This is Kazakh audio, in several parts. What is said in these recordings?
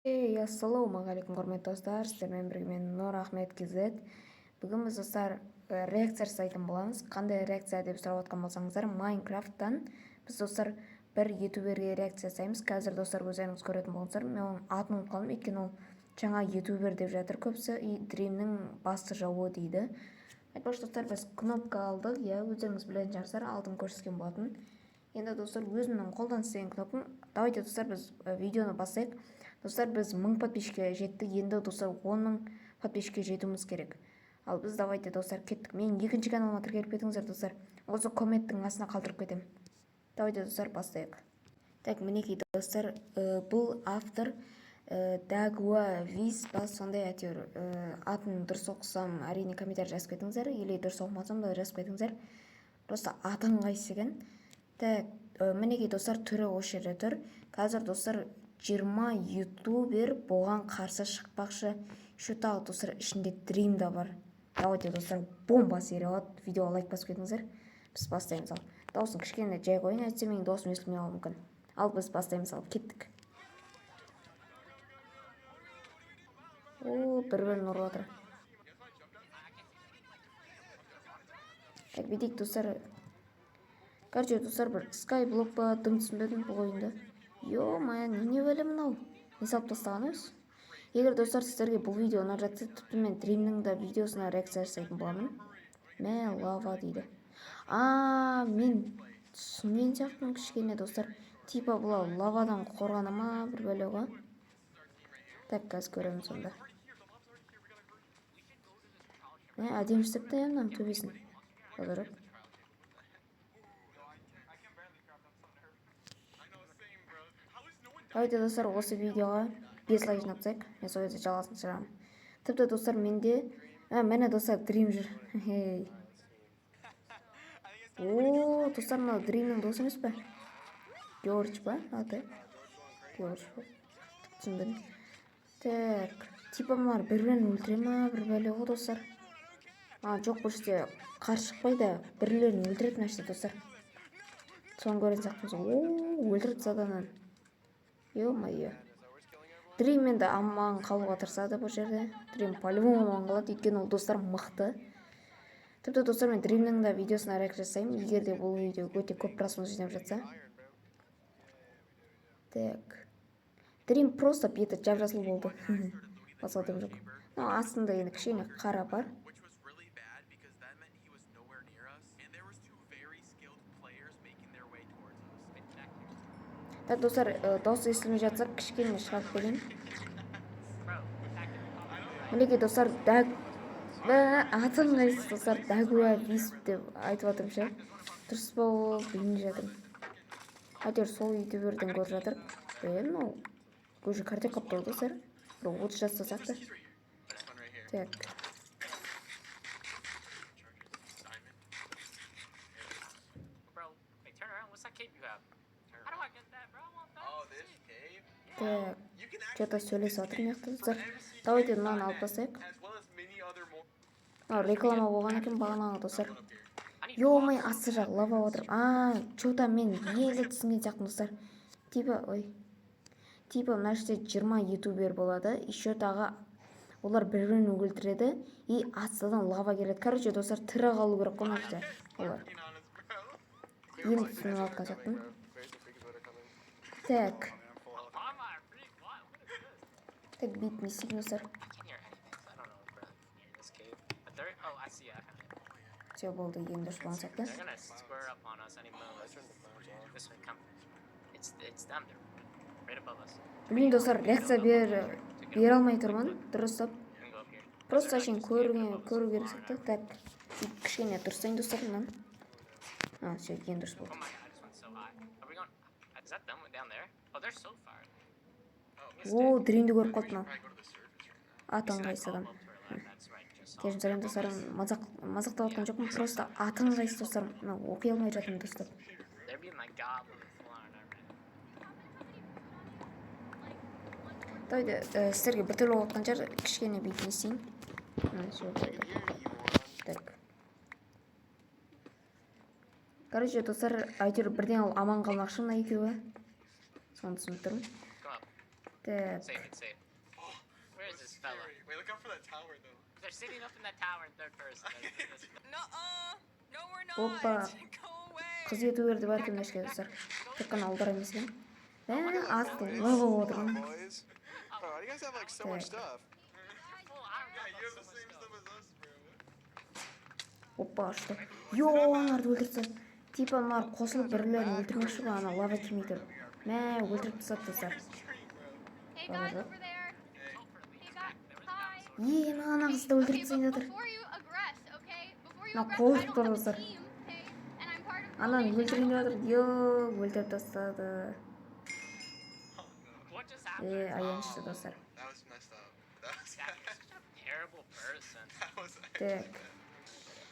Эй, ассалаумағалейкум, құрметті достар! Сіздермен бірге мен, Нұр Ахмет KZ. Бүгін біз, достар, реакция жасайтын боламыз. Қандай реакция деп сұрап отқан болсаңыздар, Майнкрафттан біз, достар, бір ютуберге реакция жасаймыз. Қазір, достар, өздеріңіз көретін болыңыздар. Мен оның атын ұмытып қалдым, өйткені ол жаңа ютубер деп жатыр көбісі, и Дримнің басты жауы дейді. Айтпақшы, достар, біз кнопка алдық, иә, өздеріңіз білетін шығарсыздар, алдын көрсеткен болатын. Енді, достар, өзімнің қолдан істеген кнопкам. Давайте, достар, біз видеоны бастайық. Достар, біз 1000 подписчикке жеттік, енді, достар, 10 000 подписчикке жетуіміз керек. Ал біз, давайте, достар, кеттік. Менің екінші каналыма тіркеліп кетіңіздер, достар, осы комменттің астына қалдырып кетемін. Давайте, достар, бастайық. Так, мінекей, достар, бұл автор Дагуа Вис па, сондай әйтеуір. Атын дұрыс оқысам, әрине, комментарий жазып кетіңіздер, или дұрыс оқымасам да, жазып кетіңіздер. Просто атын қайсы екен? Так, мінекей, достар, түрі осы жерде тұр. Қазір, достар, 20 ютубер бұған қарсы шықпақшы. Еще тағы, достар, ішінде Дрим да бар. Давайте, достар, бомба серия болады. Видеоға лайк басып кетіңіздер. Біз бастаймыз. Ал дауысын кішкене жай қояйын, әйтсе менің дауысым естілмей қалуы мүмкін. Ал біз бастаймыз, ал кеттік. О, бір бірін ұрып жатыр. Так, бүйтейік, достар. Короче, достар, бір скайблок па, дым түсінбедім бұл ойында. Ё-моё, не бәле мынау, не салып тастаған өзі? Егер, достар, сіздерге бұл видео ұнап жатса, тіпті мен Дримнің да видеосына реакция жасайтын боламын. Мә, лава дейді. А, мен түсінген сияқтымын кішкене, достар. Типа бұл лавадан қорғана ма, бір бәле ғой. Так, қазір көреміз онда. Мә, әдемі істепті, иә, мынаның төбесін қыдырып. Давайте, достар, осы видеоға 5 лайк жинап тастайық, мен сол кезде жалғасын шығарамын. Тіпті, достар, менде міне, достар, Дрим жүр. Хей, о, достар, мынау Дримнің досы емес пе? Георгий па аты, Георгий па, түсінбедім. Так, типа мыналар бір бірін өлтіре ма, бір бәле ғой, достар. А, жоқ, бұл жерде қарсы шықпайды, біреулерін өлтіреді мына жерде, достар. Соны көрген сияқтымыз. О, өлтіріп тастады ананы. Ё-моё, Дрим енді аман қалуға тырысады бұл жерде. Дрим по-любому аман қалады, өйткені ол, достар, мықты. Тіпті, достар, мен Дримнің да видеосына реакция жасаймын, егер де бұл видео өте көп просмотр жинап жатса. Так, Дрим просто беті жап жасыл болды, басқа дым жоқ. Мынау астында енді кішкене қара бар. Which was really bad because that meant he was nowhere near us, and there was two very skilled players making their way towards us. Так, достар, дауыс естілмей жатса, кішкене шығарып берейін. Мінекей, достар, даг атын қайсысы, достар, Дагуа Висп деп айтып жатырмын ше, дұрыс па ол, білмей жатырмын. Әйтеуір сол ютуберден көріп жатыр. Е, мынау уже қартайып қалыпты ғой, достар, бір 30 жаста сияқты. This one right here. Так. Diamond. Bro, wait, turn around. What's that cape you have? How do I get that, bro? I want that. Oh, this cave? Так. You can Че-то сөйлесіп жатыр мына жақта, достар. Давайте мынаны алып тастайық. as well as many other more Мынау реклама болған екен бағанағы, достар. I need Ё-моё, асты жағы лава отыр. А, че-то мен енді түсінген сияқтымын, достар. Типа, ой, типа мына жерде 20 ютубер болады, еще тағы олар бір бірін өлтіреді, и астыдан лава келеді. Короче, достар, тірі қалу керек қой мына жерде олар. on us, bro. Енді түсініп жатқан сияқтымын. Так. On my freak, what? What is this? Так, бүйтіп не істеймін, достар? I can't hear anything, so I don't know if we're near this cave. But they're, oh, I see it. I found it. Все, болды, енді дұрыс болған сияқты. They're gonna square up on us any moment. This way, come. It's them. They're right above us. Білмеймін, достар, реакция бере алмай тұрмын дұрыстап. We can go up here. Просто әшейін көрген көру керек сияқты. Так, бүйтіп кішкене дұрыстайын, достар, мынаны. А, все, енді дұрыс Oh болды. my God, I just went so high. Are we going? Is that them down there? Oh, they're so far. О, Дримді көріп қалды мынау. Probably go to the surface right now. Атын қайсы адам? Up to our left. That's right. Just saw. Кешірім сұраймын, достар, мазақтап жатқан жоқпын, просто атын қайсы, достар, мынау оқи алмай жатырмын дұрыстап. They're being like goblin full on already. Давайте, сіздерге біртүрлі болып жатқан шығар, кішкене бүйтіп не істейін. Все, болды. Так, короче, достар, әйтеуір бірден ол аман қалмақшы мына екеуі, соны түсініп тұрмын. Go up. Так. Safe, it's safe. Where is this fella? Scary. Wait, look out for that tower though. They're sitting up in that tower in third person. Nuh-uh. No, we're not. Опа. Go away. Қыз ютубер де бар екен мына жерде, достар. Тек қана ұлдар емес екен. Мә, асты лава болып отыр ғой. Boys. Bro, how do you guys have like so much Так. stuff? Full iron. Yeah, I've you got have the so much same stuff. stuff as us, bro. Опа, ұшты. Йо, аналарды өлтіріп тастады. Типа мыналар қосылып бірлерін өлтірмекші ғой, ана лава келмей тұр. Мә, өлтіріп тастады, достар. Where's Dream, bro? Hey Базар guys жоқ. over there. Hope for Hey Lee's guys. back. There was a Hi. dinosaur. Е, мына ана қызды өлтіріп Okay, тастайын but жатыр. before you aggress, okay? Before you Мына aggress, қол I don't тұр, have a достар. team, okay? And I'm part of Ананы Roll Nation. I өлтірейін don't деп have жатыр. Йо, өлтіріп тастады. What just happened? Е, аянышты, достар. That was messed up. That was Jack, you're such a terrible person. That was Так.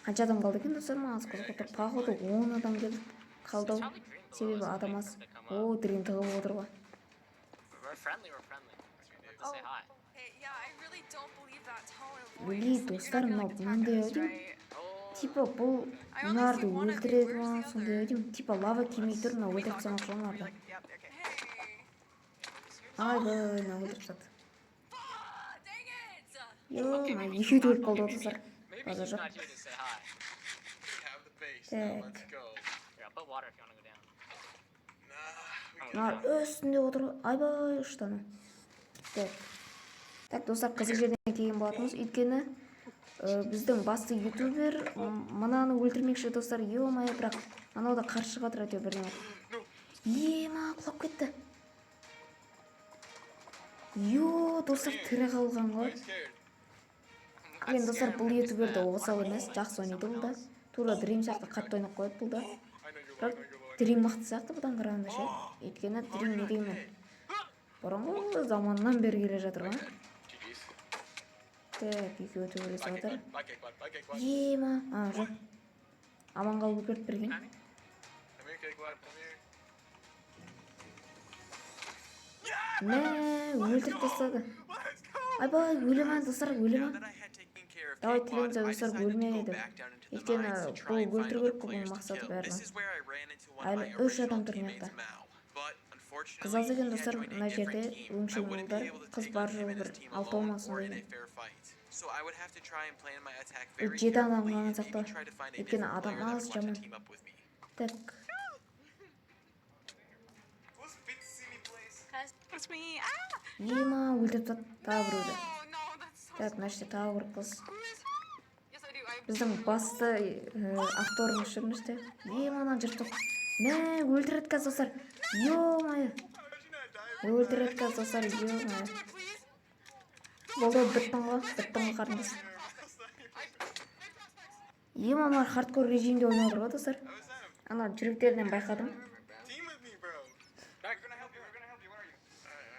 Қанша адам қалды екен, достар? Маған қызық отыр. Походу 10 адам келіп қалды It's ау. probably Dream below Себебі us адам waiting аз. for them to come О, up. Дрим тығылып отыр ғой. We're friendly, we're friendly. We have to say hi. Hey, yeah, I really don't believe that tone of Өлей, voice. You're достар, not gonna, мынау like, attack мынандай us, ау деймін. right? Oh, Типа бұл мыналарды өлтіреді ма, сондай ау деймін. Типа лава келмей тұр, мынау өлтіріп тастамақшы ғой мыналарды. Yep, okay. Hey. Айбай, мынау өлтіріп тастады. Ah, dang it! Йо, okay, мына maybe екеуі he's де not, өліп қалды okay, ғой, достар. maybe Базар he's жоқ. not here to say hi. We have the base. Now Так. let's go. Here, I'll put water if you want to go down. Nah, we I'm can gonna go Мыналар down. үстінде отыр ғой. Айбай, ұшты анау. Так. Так, достар, қызық жерден келген болатынбыз. Өйткені біздің басты ютубер мынаны өлтірмекші, достар. Ё-моё, бірақ анау да қарсы шығып жатыр әйтеуір бірдеңе. Ема, құлап кетті. Йо, достар, тірі қалған ғой. I'm scared. Енді, достар, бұл ютубер де осал емес, жақсы ойнайды бұл да. Тура Дрим сияқты қатты ойнап қояды бұл да. I know you're low. I Бірақ know you're low. Дрим мықты сияқты бұдан қарағанда ше. Өйткені Дрим не дегенмен бұрынғы заманнан бері келе жатыр ғой. GG's. Так, екеуі төбелесіп Bye, жатыр. Cake Bud. Bye, Cake Bud. Bye, Cake Bud. Ема, а, жоқ. Аман қалып үлгерді бірген. Come here, Cake Bud. Come here. Мә, өлтіріп тастады. Let's go. Айбай, өле ма, достар, өле Now ма? that I had taken care of Давай Cake тілеңіз, Bud, I достар, decided to go өлмейді. back down into the Өйткені mines to try бұл and find өлтіру other керек қой, бұның players to мақсаты kill. бәрінің. This is where I ran into one of Әлі my үш адам original тұр мына teammates, жақта. Mao. But Қыз unfortunately, аз екен, he had достар, joined a мына жерде different team. I өңшең wouldn't be ұлдар, able to қыз take бар on him жоғы and бір his team алтау alone ма or сондай in a екен. fair fight. So I would have to try and plan my attack very Жеті адам carefully қалған and сияқты. maybe try to find a Өйткені different адам player that аз would want to жаман. team up with me. Так, What's Fitsimi place? It's me. Ah! ема, өлтіріп тастады тағы біреуді. Oh, no, that's so Так, мына жерде тағы бір қыз. Yes, I do. I Біздің басты авторымыз жүр мына жерде. Ема, ананы жыртып. Мә, өлтіреді қазір, достар. Ё-моё. Өлтіреді қазір, достар, ё-моё. do it, please. Болды, біттің ғой, біттің ғой, қарындас. Ема, мыналар хардкор режимде ойнап отыр ғой, достар. That was them. Ана жүректерінен байқадым. Team with me, bro. Back, we're gonna help you. We're gonna help you. Where are you? Alright,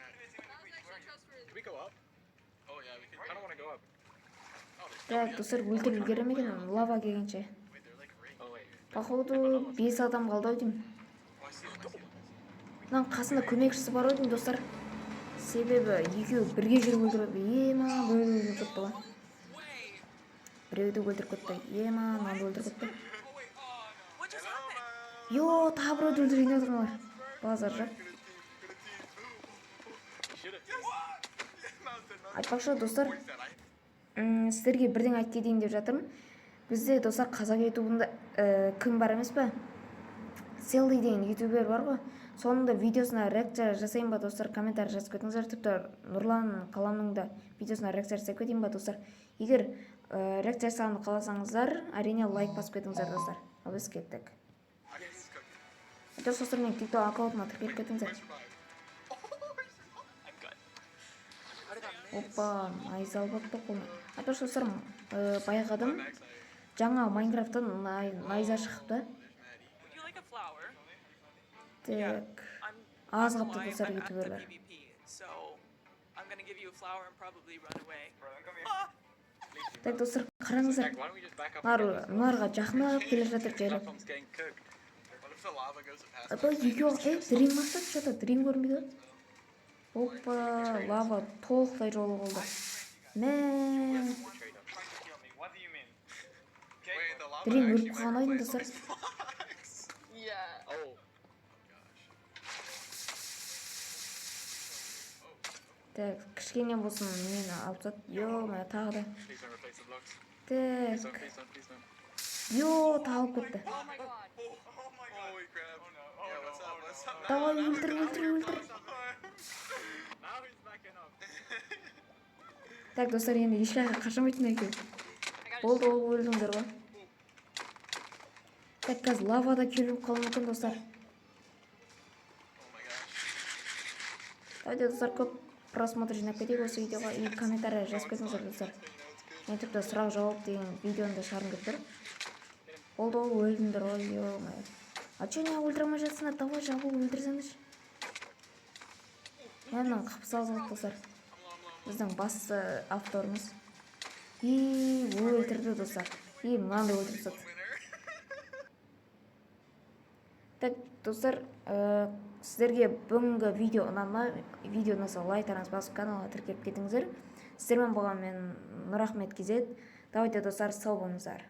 alright. Can we go up? Oh yeah, we can. I don't want to go up. Oh, there's Так, достар, өлтіріп үлгере ме екен лава келгенше? Wait, they're like right. Oh, wait. Походу бес адам қалды ау деймін. Oh, I see them. I see them. Мынаның қасында көмекшісі бар ау деймін, достар. Себебі екеуі бірге жүріп өлтіреді. Ема, біреуді өлтіріп кетті ғой. Біреуді өлтіріп кетті. Ема, мынаны өлтіріп кетті. What just happened? Йо, тағы біреуді өлтірейін деп отыр мыналар. Базар жоқ. Good team. Good team. Yes. Айтпақшы, достар, That I сіздерге бірдеңе айтып кетейін деп жатырмын. Бізде, достар, қазақ ютубында кім бар емес пе, Селли деген ютубер бар ғой, соның да видеосына реакция жасайын ба, достар? Комментарий жазып кетіңіздер. Тіпті Нұрлан Қаламның да видеосына реакция жасап кетейін ба, достар? Егер реакция жасағанды қаласаңыздар, әрине, лайк басып кетіңіздер, достар. Ал біз кеттік. Okay, he's cooking. Достар, достар, менің ТикТок аккаунтыма тіркеліп кетіңіздер. Survive. I'm good. Опа, найза алып алыпты қолына. Айтпақшы, достар, байқадым, жаңа Майнкрафттан найза шығыпты. Would you like a flower? Так, I'm аз not қалыпты, lying, достар, I'm at the ютуберлер. PvP, so I'm gonna give you a flower and probably run away. Так, достар, қараңыздар, Why don't we just back up? мыналар мыналарға жақындап келе жатыр жайлап. Platform's getting cooked. What if the lava goes past? Айбай, екеуі. Ей, Дрим мақсат, че то Дрим көрінбейді ғой. Опа, лава толықтай жолы болды. Мә. Wait, the lava Дрим өліп actually might қалған ау деймін, replace all достар. these blocks. Yeah. Oh, Gosh. Так, кішкене болсын, нені алып тастады. Ё, тағы да. Please don't replace the blocks. Please Так. don't, please don't, please don't. Ё, талып кетті. Oh my God. Oh my God. Holy crap. Oh no. Oh yeah, what's up? What's up? Давай, өлтір, өлтір, өлтір. Now he's backing up. Так, достар, енді ешқайда қашамайтын екен. I got Болды ғой, өлдіңдер ғой. Так, қазір лава да келіп қалуы мүмкін, достар. Oh my gosh. Давайте, достар, көп просмотр жинап кетейік осы видеоға и комментарий жазып кетіңіздер, достар. You know it's good. Мен тіпті сұрақ жауап деген видеоны да шығарғым келіп тұр. Болды ғой, өлдіңдер ғой, ё. А че, неғып өлтіре алмай жатсыңдар? Давай, жабыл, өлтірсеңдерші. Мынаның қапсалып алды, достар. Біздің басты авторымыз. И өлтірді, достар. И мынаны да өлтіріп тастады. Winner. Так, достар, сіздерге бүгінгі видео ұнады ма? Видео ұнаса, лайктарыңызды басып, каналға тіркеліп кетіңіздер. Сіздермен болған мен, Нұрахмет Кезет. Давайте, достар, сау болыңыздар.